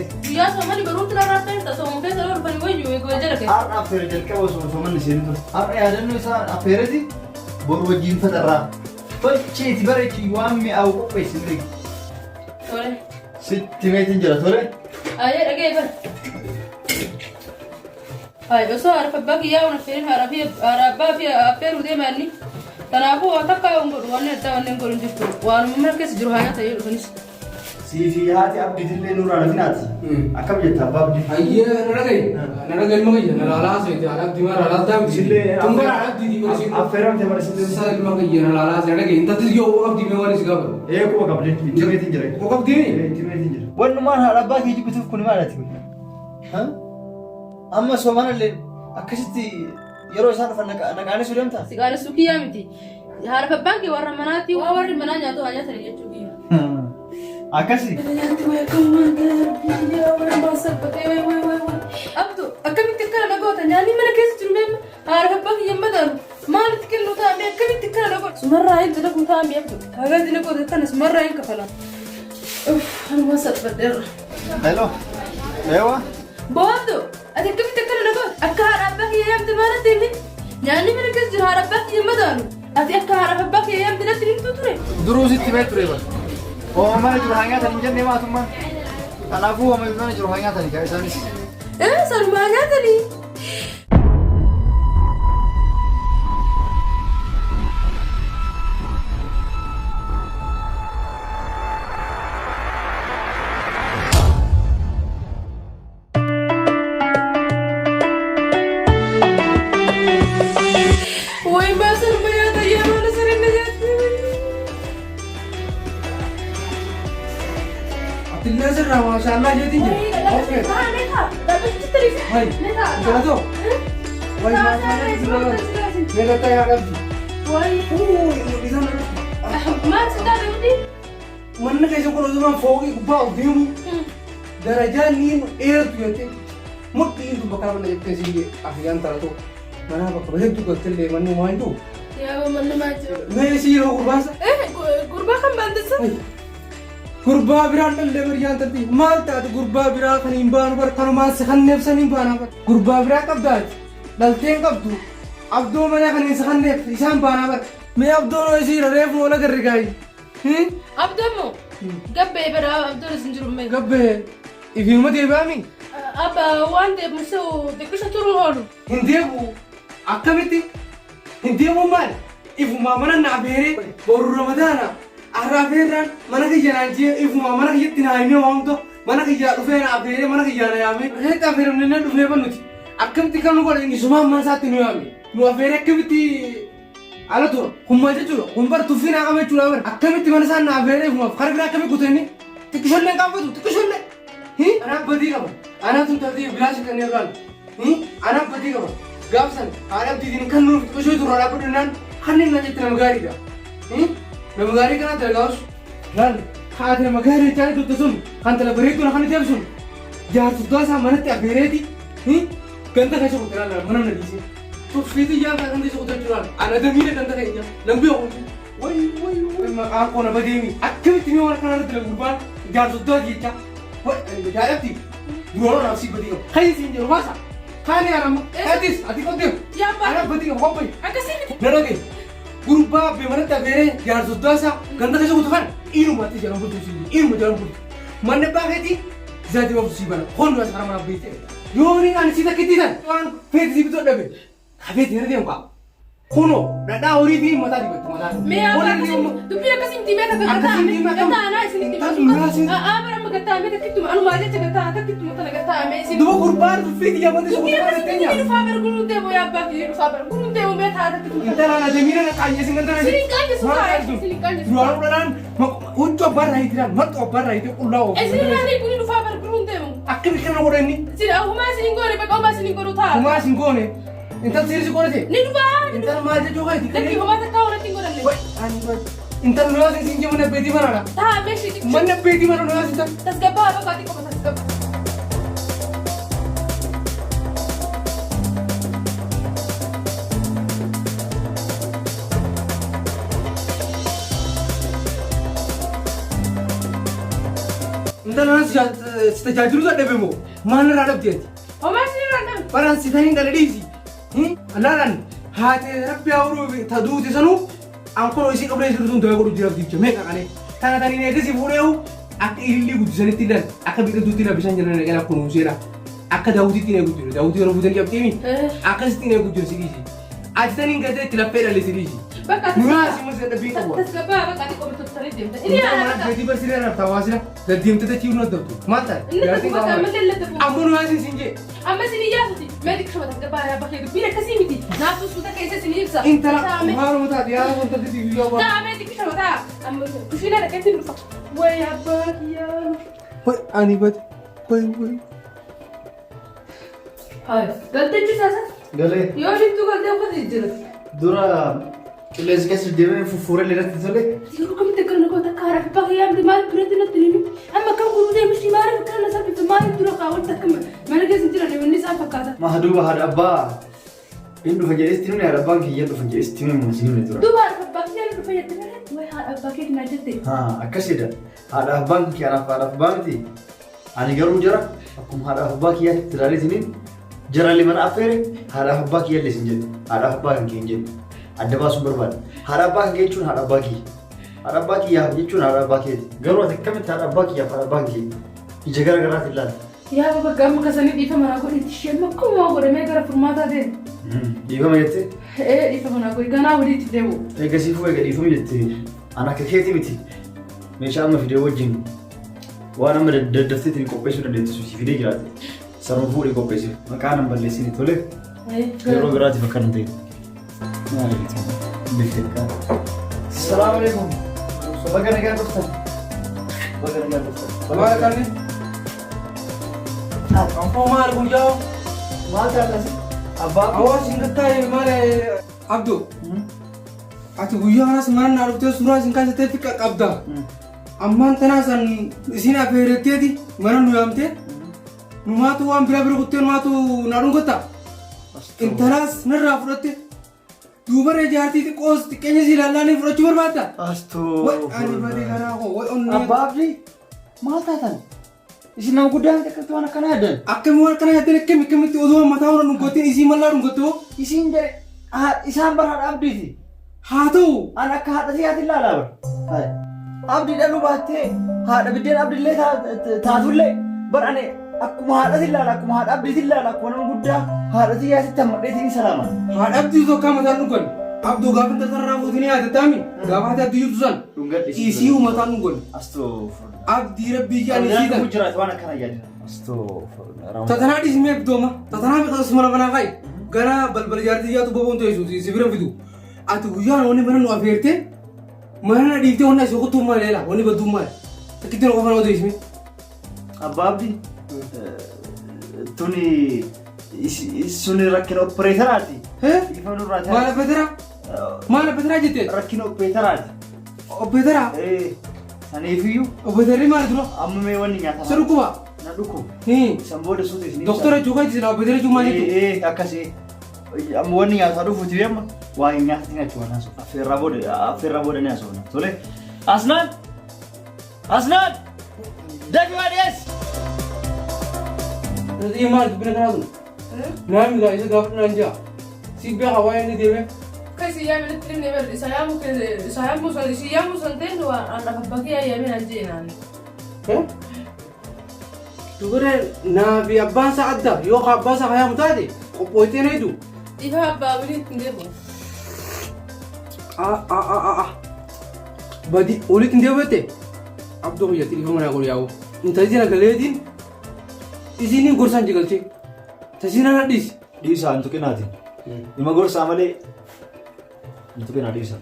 Guyyaa soomani baruutti narraa feerta sooma keessa yoo dhufani wayyu eegoo jala keessa. Har'a affeere jalqaba osoo soomanni seenu ture. Har'a yaadannoo isaa affeereti boru wajjin faxarraa. Tolcheeti bareechi waan mi'aawu qopheessi beeku. Tole. Sitti meetiin jira tole. Ayyee dhagee bar. Ay osoo haadha abbaa kiyyaa waan affeerin haadha fi haadha abbaa fi affeeruu deema inni. Kanaafuu waan takka waan godhu waan addaa waan godhu hin jirtu. Waanuma mana keessa jiru haa nyaata yoo dhufanis. Sii fi haati abdiitillee nurraa lafinaati. Akkam jetta abbaa abdii? Ayyee na dhagaye. Na dhagaye ilma kiyya na laalaa seete haadha abdii mara laaltaa miti. Isillee Tun bara haadha abdii bara siin. affeeramte bara isillee. Sala ilma kiyya na laalaa seete dhagaye. Intalti yoo qabdii mee waan si gaafatu. Ee quba qabdee itti meetiin jira. Quba qabdii? Itti meetiin jira. Wannumaan haadha abbaa kee jibbituuf kun maal ati? Amma soomanallee akkasitti yeroo isaan dhufan naqaanisuu deemtaa? Si qaanessuu kiyyaa miti. Haadha abbaan kee warra manaatti waa warri manaa nyaatu haa nyaatani jechuu kiyya. Akkasi. Nyaatti wayi akkamumaan gara warra baasabbatee wayi wayi wayi wayi. Abdu akkamitti akkana na goota nyaanni mana keessa jiru mee haadha abbaa kiyya hin madaalu maalitti kennu taa'ame akkamitti akkana na goota. Sumarraa hin dalagu taa'ame abdu hagaa dina goota tana sumarraa hin kafala. Uff anuma salphadheerra. Hello. Ewa. Boobdu ati akkamitti akkana na goota akka haadha abbaa kiyya yaamte maalatti himi nyaanni mana keessa jiru haadha abbaa kiyya hin madaalu ati akka haadha abbaa kiyya yaamte natti himtuu ture. Duruu sitti himee ture bara. Hooma mana jiru haa nyaatan hin jenne maatummaan. Kanaafuu hooma mana jiru haa nyaatan gaa isaanis. Eh sanumaa nyaatanii. Way maasar mayaata yeroo na sareen na nyaatti. Atillee sirraa maashaallah jeetiin jira. Okay. Hai. Galatoo. Way maashaallah sirraa. Meeqa yaa qabdi? Mul'isan Manni keessa kun osoo fooqii gubbaa ol deemu darajaan niin dheertu jettee mudhiin tun bakka mana jettee si afiyaan taratoo manaa bakka bareedduu galtellee manni waan jiru. Mee si yeroo gurbaasa. Gurbaa kan baandessa. Gurbaa biraan dhallee baryaan tartii maal taate gurbaa biraa kan hin baanu bar kanumaan si kanneef san hin baanaa bar gurbaa biraa qabdaati dhaltee hin qabdu abdoo mana kan hin si kanneef isaan baanaa bar mee abdoon isii reefu wal agarre gaayi. Abdoon moo gabbee bara abdoon isin jiru mee. Gabbee ifiinuma deebi'aami. Abba waan deebimu xiqqisha turuun oolu. Hin deebi'u akkamitti hin deebi'u maali ifumaa mana na afeeree boru ramadaana har'a afeerraan mana kiyya naan jee ifumaa mana kiyyatti naa himee waa hunda mana kiyyaa dhufee na afeeree mana kiyyaa na yaamee keessatti afeeramne na dhufnee bannuti akkamitti kan nu godhe isumaan mana isaatti nu yaame nu afeeree akkamitti ala tura kun maal jechuudha kun bar tuffii naa qaba jechuudha bar akkamitti mana isaan na afeeree ifumaaf kara biraa akkamii kutu inni xiqqishollee hin qaanfatu xiqqishollee anaaf badii qaba anaaf tun biraa si kanneen irraan Anaaf badii qaba. Gaaf san haadha abdiitiin kan nuuf xiqqishoo turraa dhaabbadhu jennaan kanneen naan jette nama gaariidha. Nama gaarii kanaa dalagaus laal haati nama gaarii jechaa turte sun kan tala bareedduu na kan itti sun jaarsuddaa isaa manatti afeereeti ganda keessa kutte laal mana na dhiisee. Tuffiitii yaa kan keessa kutte jechuudha. Ana damiidha ganda keenya nan beeku. Way way way maqaan koo na badeemi akkamitti mee waan kanaa irratti na gurbaan jaarsuddaa jecha. Way ani jaadhabti. Duraan anaaf si badii qaba. Kan isin jedhu baasa. Kaani anamma. Atis ati qotee. Yaa abbaa. Anaaf badii qaba qophii. Akkasii miti. Na dhagaye. Gurbaa abbee manatti affeeree jaarsoddaa isaa ganda keessa kutu kana inuma ati jalan bultu siin jedhu. Inuma jalan bultu. Manni abbaa keetii zaatii baaftu sii bana. Konnu as karaa mana beekte. Yoo ni ani si takkitti tan waan feeti si bitoo dhabe. Kafeeti irra deemu qaba. Kunoo dhadhaa horii fi mataa dibattu mataa. Mee abbaa Horii akkasii fi dubbii akkasii miti mee takka Akkasii gataa miti mee akkam- gataa anaa isinitti Intal muraasni- A'aa bara amma gataa mee takkittuma anumaa jecha gataa takkittuma tana gataa mee isin. Duba gurbaan tuffii xiyya wanti Dubbii sun akkasii miti teenya. dhufaa bara guruun deemu yaa abbaa kiyya dhufaa bara guruun deemu mee taa takkittuma tana. Intala na demiina na qaanyessin kan tana. Isin hin qaanyessu kaa, isin hin qaanyessu. Duraan uudhaan huccuu abbaa irraa hiitiraan maxxoo abbaa irraa hiitee qullaa oofu. Isin irraa kuni dhufaa bara guruun deemu. Akkami kana godha inni? Isin humaa isin hin goone bakka humaa isin hin godhu taa. Humaa isin goone. Intal siirsi godhate. Ni dhufaa. Intal maal jechuu keeti? Lakki humaa takkaa walitti hin godhanne. Wai, ani wai. Intal nuyaas isin jee mana beetii manaadha. Taa meeshii xiqqoo. Mana beetii mana nuyaas intal. Tasgabbaa bakka xiqqoo tasgabbaa. Intal nuyaas si tajaajiluu dadhabe moo maal irraa dhabde ati? Homaa isin irraa dhabe. Baraan si taniin dhala dhiisi. Laalaan haatee rabbi haa uruu ta duute sanuu an kunoo isii qabdee sirtuun du'aa godhu jira abdiicha meeqa qalee. Tana taniin eegasi fuudheehu akka ilillii guddisanitti illee akka biqiltuutti illee bishaan jala naqee kunuunseera. Akka daawwitiitti eegu jiru. Daawwitii yeroo fuutanii cabxeemi. Akkasitti eegu jiru si dhiisi. Ati taniin gartee itti laffee dhalle si dhiisi. Bakka Nuyaa si musa dadhabbii qabu. Tasgabbaa bakka ati qobattootanii deemta. Inni haala bakka. Gadi barsiiree raftaa waasira. Gaddeemte dachii nu addabtu. Maal taate? Inni Jaartiin bakka qaama. ammallee lallabu. Ammoo nuyaa sin sin jee. Amma isin iyyaasuti. Mee xiqqishuma tasgabbaa yaa bakkee dubbiin akkasii miti. Naaftuu suuta keessa isin ibsa. Intala Taa'ame. maaluma taate yaa wanta gadi guyyaa waa. Taa'ame xiqqishuma taa'a. Amma kushiinaa dhaqeetti dhufa. Wayi abbaa kiyyaa. Hoy ani bad. Hoy hoy. Hayi galtee jirtaasa. Galee Yoo shittuu galtee uffata jijjiirra. dura qilleensi keessa deemee fuffuuree irratti tole. Yeroo kamitti akkana goota akka haadha abbaa kiyyaa miti maaliif biratti natti himi? Amma akkam godhuu deemu ishii maaliif akkana na salphifte maaliif dura kaawwatti akka mana keessa hin jiran wanni isaan fakkaata. Maa duuba haadha abbaa hin dhufa jedheesti nuni haadha abbaan kiyya dhufa jedheesti nuni mun isin himne dura. Duuba haadha abbaa kiyyaa ni dhufa jette malee wayi haadha abbaa keetii naa jette. Haa akkasidha. Haadha abbaan kiyya anaaf haadha abbaa miti. Ani garuu jara akkuma haadha abbaa kiyyaatti ilaalee jara mana affeere haadha abbaa kiyya illee isin jedhe haadha abbaa kan kee hin jedhe adda baasuun barbaada. Haadha abbaa kan kee jechuun haadha abbaa kiyya. Haadha abbaa kiyyaaf jechuun haadha abbaa keeti. Garuu ati akkamitti haadha abbaa kiyyaaf haadha abbaa kee ija gara garaatiin ilaalta. Yaa baba gaama kasanii dhiifama naa godhi ishee akkuma godhamee gara furmaataa deemu. Dhiifama jettee Ee dhiifama naa godhi ganaa walitti deemu. eegasiifuu eega dhiifama jettee ana akka keeti miti meeshaa amma fidee wajjin waan amma daddafteetiin qopheessuu dandeettu si fidee jiraate. Sarma fuudhee qopheessiif maqaa nan balleessini tole. Yeroo biraatiif akkana ta'e. Salaamu alaikum. Baga nagaan dhuftan. Baga nagaan dhuftan. Maal kanni? Ammoo maal guyyaa? Maal taatasi? Abbaa Hawaasni hin gattaa'e maal Abduu? Ati guyyaa kanas mana naa dhuftee suuraa isin kaasatee fiqa qabda. Ammaan tanaa san isin affeeretteeti mana nu yaamtee numaatu waan biraa bira kuttee numaatu naa dhungatta. Intalaas narraa fudhatte duubaree jaartii xiqqoos xiqqeenya si ilaallaan fudhachuu barbaadda. Astoo. Way ani badee garaa koo way onnee. Abbaa Abdii maal taatan? Isin nama guddaan akkamitti waan akkanaa yaaddan? Akkami waan akkana yaaddan akkami akkamitti odoo mataa warra dhungattiin isii mallaa dhungattoo Isin jedhe isaan bara haadha Abdiiti. haa ta'u. An akka haadha siyaati ilaalaa bara. Abdii dhaluu baattee haadha biddeen abdiillee taatullee bar ani akkuma haadhati ilaala akkuma haadha abdiiti ilaala akkuma nama guddaa haadha siyaasitti hammadheetiin salaama. Haadha abdii tokko mataan dhungan. Abduu gaafa intaltarraa fuutanii haadha gaafa haati abdii jirtu san isii mataan dhungan. Astoofurillah. Abdii rabbii jedhan isii tan. Jiraatu waan akkana yaada. Astoofurillah. Tatanaa dhiismee abdooma. Tatanaa biqiltus mana manaa kaa'i. Gara balbala jaartii yaatu boboon teessu si bira fidu. Ati guyyaan wanni mana nu afeerte mana na dhiiftee wanni asii kuttuun maali eela wanni badduun maali. Takkitti na qofa nama teessime. Abbaa Abdii tuni suni rakkina opereetaraati. Dhiifama nurraa Maal ta'e. abbeetara? Maal abbeetaraa jette? Rakkina opereetaraati. Obbeetaraa? Saniifiyyuu Obbeetarri maali dura? amma mee wanni nyaatamaa. Si dhukkuba? Na dhukkuba. San booda suuta isin Doktora jechuu kan isin obbeetara jechuun maal jettu? Akkasii. Amma wanni nyaataa dhufuuti amma waa hin nyaatin achuma naasoo. Affeerraa booda affeerraa booda ni haasofna. Tole. Asnaan! Asnaan! Dafi waa dhiyeessi! Nuti maal dubbina kanaa tun? Naami gaa isa gaafa naan jaa. Si beekaa waa'ee inni deemee. Kasi yaame natti himne bar isa yaamu isa yaamu san isi yaamu san ta'e waan an abbaa kiyyaa yaame naan jee naan. Dubara naa fi abbaan isaa adda yoo ka abbaa isaa kayaamu taate qophooytee na hidu. Dhiifama abbaa walitti hin deebi'u. Badi walitti hin deebi'atte abdoo kiyyatti dhiifama naa godhu yaa'u. Intalli jala galeetiin isiin gorsaan jigalchee tasiin ana dhiisi. Dhiisaa hin tuqinaati. Dhima gorsaa malee hin tuqinaa dhiisaa.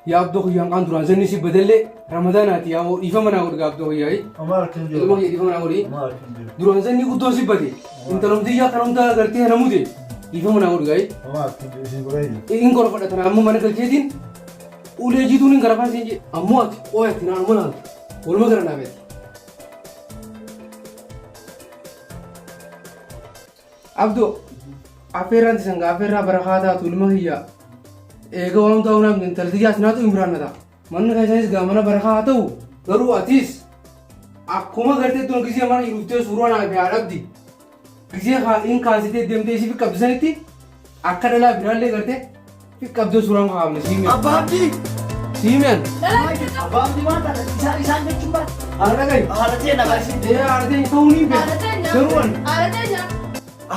Yaa abdoo kiyyaan qaan duraan zanni si badallee ramadaanaati yaa dhiifama naa godhu abdoo kiyyaa. Homaa harka hin Ilma kiyya dhiifama naa godhi. Homaa harka hin jiru. Duraan zanni guddoo si bade intalomti yaa kana hunda gartee na mute dhiifama naa godhu gaa'ee. Homaa harka hin jiru. Isin godhaa jiru. In gorfadha tana amma mana galcheetiin ulee jiituun hin garafaan siin jedhe ammoo ati qooyatti naanuma laaltu waluma gara naa beekti. Abdoo affeerraan tisan gaa affeerraa barakaa taatu ilma kiyya eega waan ta'uu naaf intalti jaas naatu imraan na ta'a. Manni keessanis gaa mana barakaa haa ta'u garuu atis Akkuma gartee tun gisee mana dhuftee suuraa naa fi haadha abdii. Gisee in kaasitee deemtee isii fi qabdisanitti akka dhalaa biraallee gartee fi qabdee suuraan kaa'amne siimeen. Abbaa Abdii! Siimeen. Abbaa Abdii maal taate? Isaan isaan jechuun baate. Haadha dhagahi. Haadha ta'e nagaa isin. Ee haadha ta'e ta'uu ni beeku. Garuu ani. Haadha teenya.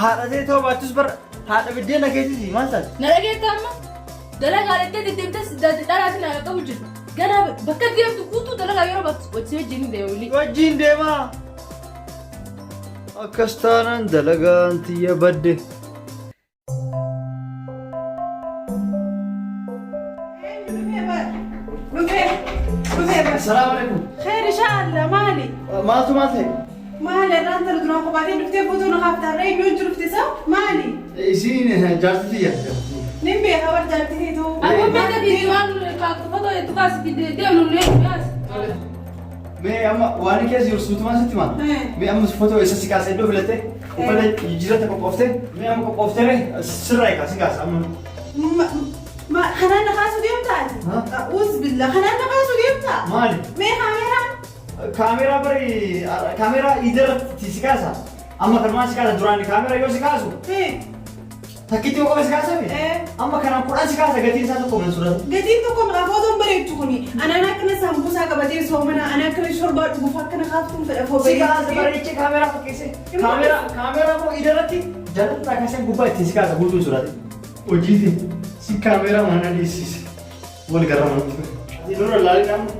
Haadha ta'e ta'uu baattus bara haadha biddeena keessi maal taate? Na dhageetta amma? Dalagaa deemtee deddeemtee dhalaatiin haadha qabu jirtu. Ganaa bakka deemtu guutuu dalagaa yeroo baattu wajjin wajjin hin deemu. Wajjin deemaa. Akkas taanaan dalagaan tiyya badde. Dhufee dhufee bas. Salaamu alaikum. Kheer inshallah maali? Maaltu maal ta'e? Maali irraan tana duraan kophaatee dhuftee footoo na kaafta har'a eenyu wajji dhufte isa maali? Isiin jaarti tiyya. Nin beeka bar jaarti tee ta'uu. Amma meeshaa fi waan footoo hedduu kaasiti deemnu nu eegu. Mee amma waan keessa jiru suutumaan sitti himaa? Mee amma footoo isa si kaasa iddoo filattee uffata jijjiirratti qophooftee mee amma qophooftee sirraa eegaa si kaasa amma. Ma kanaan na kaasuu deemtaa ati? A'uuz billah kanaan na kaasuu deemtaa? Maali? Mee kaameeraa? Kaameeraa bari kaameeraa idarratti si kaasa. Amma kanumaan si kaasa duraan kaameeraa yoo si kaasu takkitti yoo qofa si kaasame amma kanaan kudhan si kaasa gatiin isaa tokko mana suuraa. Gatiin tokko maqaa footoon bareechu kuni. Anaan akkana saambusaa qabatee soomana, ana akkana shorbaa dhuguuf akkana kaaftuun fedha foo Si kaasa bareechee kaameeraa fakkeessee kaameeraa kaameeraa immoo idarratti jalatti kaasee gubbaa ittiin si kaasa guutuun suuraati. Hojiiti si kaameeraa mana dhiyeessise wal garra manatti. Ati dura laalii amma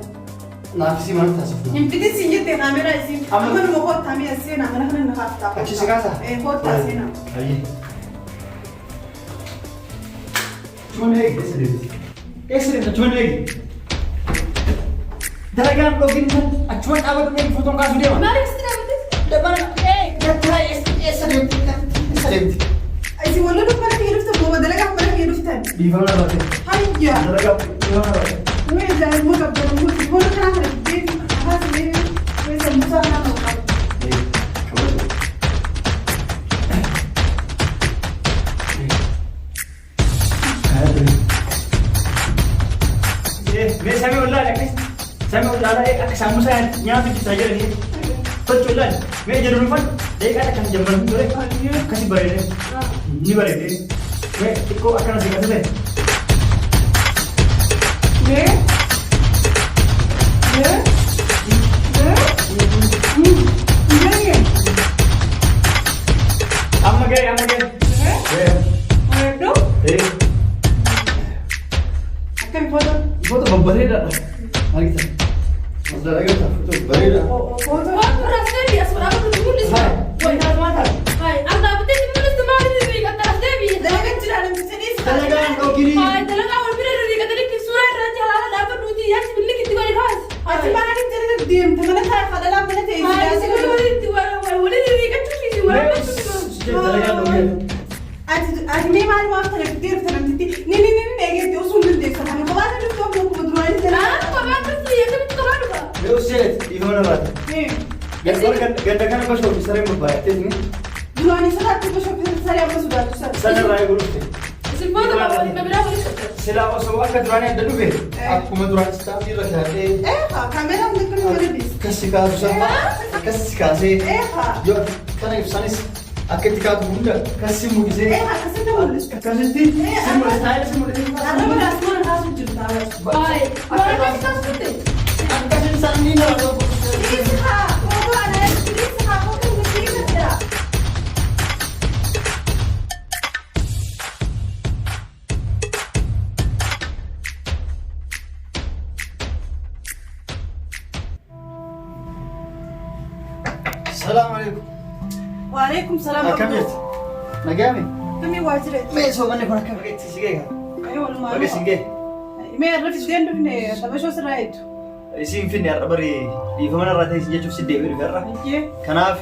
naaf si mana taasifna. Hin fidin siin jette kaameeraa isiin. Amma- Amma numa koottaa mee as seenaa mana kana na kaaftaa. Achi si kaasaa? Ee koottaa seenaa. Ayyee. Achumaan eegi eessa deemti? Eessa deemti achumaan eegi? Dalagaan dhookin achumaan dhaabatu eegi footoon kaasuu deema. Maaliif si dhaabate? Dabara gattaa eessa deemti? Eessa deemti? Isin wal loluuf mana kiyya dhuftan moo dalagaaf mana kiyya dhuftan? Dhiifama na baate. Hayya. Dalagaa dhiifama na baate. Mee daa'imma qabdan immoo foon kanaa kana fiddeeti haas mee mee sammusaa kanaa kan qabu. Mee samii ollaale akkas samii ollaale akka saamusaa nyaatu jirtaa jedhanii tolchu ollaale mee jedhu dhufan daqiiqaa takka hin jammarin ture akkasi bareedee ni bareedee mee xiqqoo akkana si qatate. Mee mee mee hin Amma ga'e amma ga'e. Ga'e. Bareedduu Ee. akkami footoo? Foto babbareedaadha. Argita. Masdar agarta foto bareedaa. Footoo. Waan birraa deebi as dhaabatu mul'isu. Hai. Hai, as dhaabbatee si mul'istu maaliif riiqatta as deebi. Dalagaa jira namticha dhiisa. Dalagaan dhokinii. Hai, dalagaa wal bira riiqatanii suuraa irratti halaala dhaabbadhuuti yaasi billikitti godhi kaasi. Ati maaliif jala deemta mana taa'e kadhalaa mana ta'e Hai, si waliin waliin riiqachuu fi waraabachuu. Dalagaan dhokinii. Ati ati mee maal maaf tana fiddee dhufta namtitti ni ni ni ni eegeetti osoo hin dandeessu kana kophaa dhuftu amma akkuma duraanii Ah, jala. kophaan dhuftu akkamitti kophaa dhufa? Mee useet dhiifama na baate. Ganda kana bashoo fi sareen babbaayyattee ni. Duraanii sodaatti bashoo saree amma sodaattu sana. Sana irraa eeguu dhufte. Isin footoo waliin biraa waliin qabda. Silaa osoo akka duraanii adda dhufe akkuma duraan istaafii irra kaa'ee Eegaa kaameeraan xiqqoo mana dhiisa. akkas si kaasu sana akkas si kaasee Eegaa. yoo kana ibsanis akka itti kaatu hunda akkas si mul'isee Eegaa akkasitti mul'isu. akkasitti si mul'isa taa'ee si mul'isee. Arraba laasuma kaasuu jirta. Hai, waan akkas kaasute. Akkasiin isaanii nama tokko. Dhiisi haa footoo ana dhiisi haa footoo dhiisi jira. Salaamu alaikum. Waalaikum salaam. Akkam jirti? Nagaame? Akkamii waa jireetti? Mee soomanni kun akka bageetti si ga'e? Ee walumaa Baga si ga'e. Mee irra fiddeen dhufne tabashoo sirraa hedduu. Isin finne har'a bari dhiifama narraa ta'e isin jechuuf si deebi'e dhufe har'a. Iyyee. Kanaaf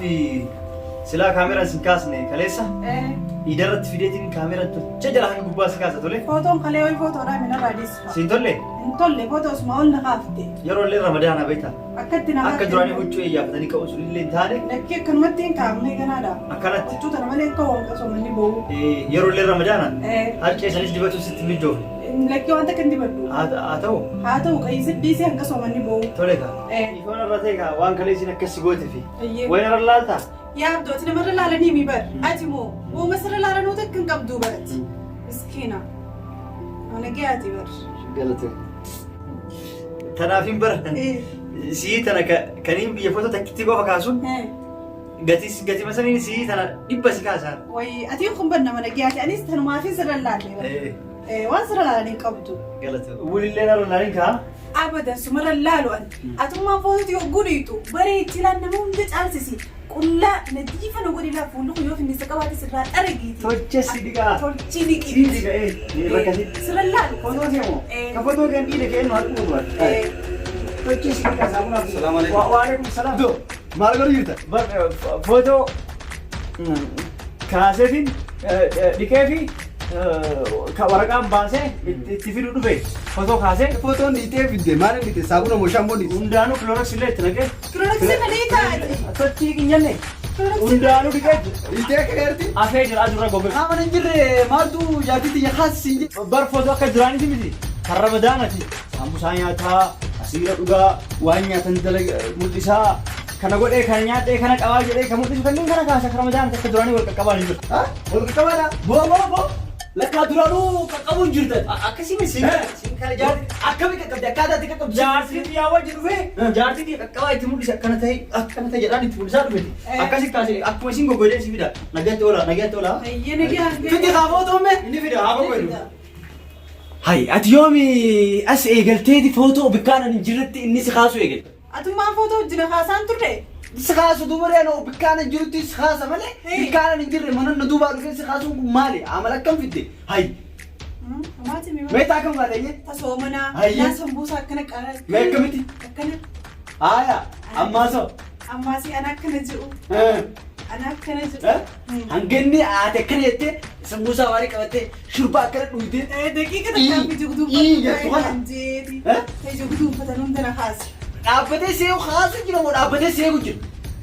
silaa kaameraan sin kaasne kaleessa idarratti fideetiin kaameraan tolchee jala hanga gubbaa si kaasa tole. Footoon kalee wayi footoodhaa minarraa dhiisfa. Siin tolle Hin tolle footoo osuma ol na kaafte. yeroo illee ramadaana beektaa. Akka itti na Akka duraanii huccuu eeyyafatanii ka'uun sun illee hin taane Lakkii akkanumatti hin kaa'amne ganaadha. akkanatti Huccuu tana malee akka waan qasoomanii ba'u. yeroo illee ramadaana harcee sanis dibatu sitti mijoofne. Lakkii waan takka hin dibadhu. Haa ta'u. Haa ta'u qayyisa dhiisee hanga soomanni boo'u. Tole kaa. Ifoon irra ta'e kaa waan kalee isin akkas si gootefi. Wayin irra laaltaa? Yaa Abdoo ati namarra laalanii mi bar. Ati moo uuma sirra laalanuu takka hin qabduu barati. Miskiina. Mana gayaati bar. Galatoo. Tanaaf hin bara. Sii tana kaniin biyya foto takkitti qofa kaasuun gatii gatii masaniin sii tana dhibba si kaasaa. Wayi ati kun bar nama nagayaati anis tanumaafin sirra laalle bar. Waan sirra laalan hin qabdu. Galatoo. Wulillee narra laalin kaa. Abadan sumarra laalu ani. Atummaan foototi yogguu dhiitu bareechi laan nama hunda caalsisi. Qullaa nadiifa na godhi laa fuulli kun yoo finnisa qabaate sirraa xaragiiti. Tolche si dhiqaa. Tolchi dhiqi. Si dhiqa ee. Ni rakkati. Sirra laalu. Fotoo kee moo? Ka fotoo kee dhiine kee nu harkuu barbaada. Tolche si dhiqaa saamunaa. Salaam alaikum. Wa alaikum salaam. Do maal godhu jirta? Bar footoo kaaseetiin dhiqee fi waraqaan baasee itti fiduu dhufe footoo kaasee. Footoon dhiitee fidde maal dhiite saabuna moo shamboon dhiite? Hundaanuu kiloroks illee itti naqee. Kiloroksii malee taati. Tochii hin nyanne. Hundaanuu dhiqee Dhiitee akka gaariitti? afee jira adurra goge. Qaama hin jirre maaltu jaartii tiyya kaasisiin jedhe. Bar footoo akka jiraaniti miti. Kan ramadaanati. Saambusaa nyaataa, asiira dhugaa, waan nyaatan dalaga mul'isaa. Kana godhee kana nyaadhee kana qabaa jedhee kan mul'isu kanneen kana kaasa kan ramadaanati akka duraanii wal qaqqabaan hin jiru. Wal qaqqabaadha. Boo boo boo. Lakkaa duraanuu qaqqabuun hin jirtan. Akkasii miti. Siin kana jaartii. Akkami qaqqabde akkaataa itti qaqqabdu. Jaartii xiyyaa wajji dhufee jaartii xiyya qaqqabaa itti mul'ise akkana ta'e akkana ta'e jedhaan itti mul'isaa dhufe. Akkasi kaasee akkuma isin goggodee si fida. Nagaatti oola nagaatti oola. Hayyee nagaa. Fidi kaa footoo mee. Inni fida haa goggodu. Hay ati yoomi as eegalteeti footoo bikkaan hin jirretti inni si kaasuu eegale. Atummaan footoo wajjin haasaan turre. Si kaasu duuba reena bikkaan hin jirutti si kaasa malee bikkaan hin jirre mana na duubaa dhufee si kaasuun kun maali? Amala akkam fidde? Hay Maati mi meetaa akkam baate iyyee? Tasoomanaa. Hayyee. Naa sambuusaa akkana qara. Mee akkamitti? Akkana. Haaya ammaa soo. Ammaasii ana akkana jedhu. Ana akkana jedhu. Hanganni ate akkana jettee sambuusaa waarii qabattee shurbaa akkana dhugdee. Daqiiqa takkaaf ija Ii jettu kana. guduunfatan jeeti. Eh? Ija guduunfatan hunda na kaase. Dhaabbatee seequ kaasu jira moo dhaabbatee seequ jira?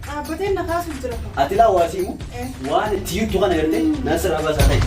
Dhaabbatee na kaasu jira. Ati laa waa siimu waan itti jirtu kana gartee nasirraa baasaa ta'e.